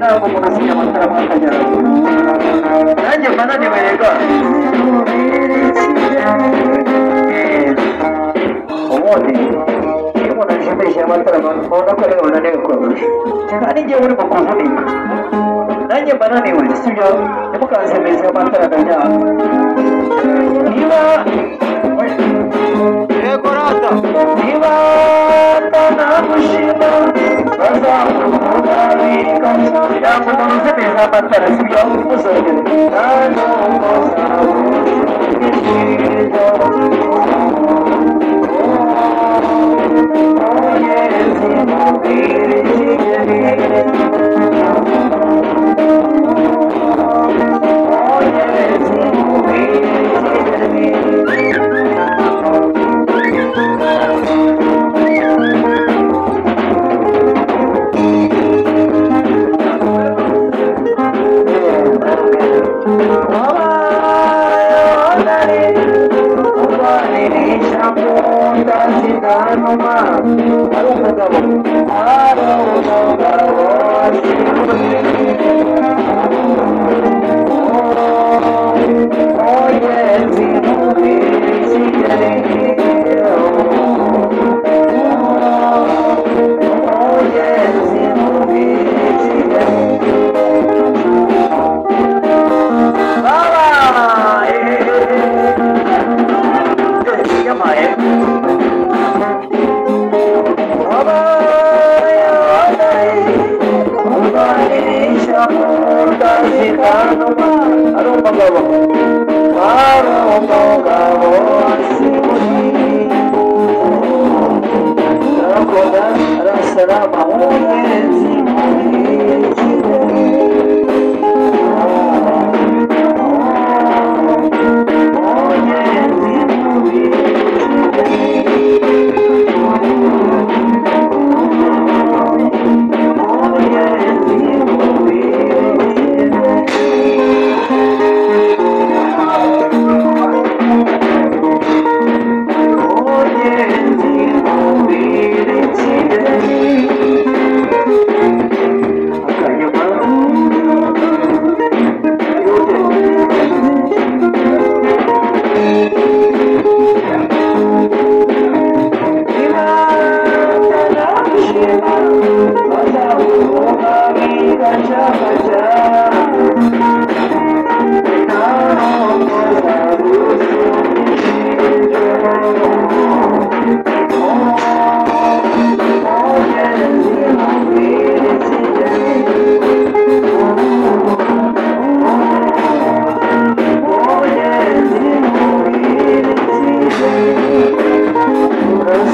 Ntabwo umuntu asinya amatara mwakajyana nanjye mba naniwe rega. Ubundi iyo umuntu ashimisha amatara mbona ko ariwe wananiwe kurusha, kandi njyewe urimo kuvunika nanjye mba naniwe, sibyo? Ntimukansemeze amatara ndaryama. Niba Yego rata. Niba batanagushima bazakuvuga bikabya. Ntabwo umuntu uzimeza amatara, sibyo? Muzongere. Nta nubwo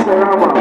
Salama.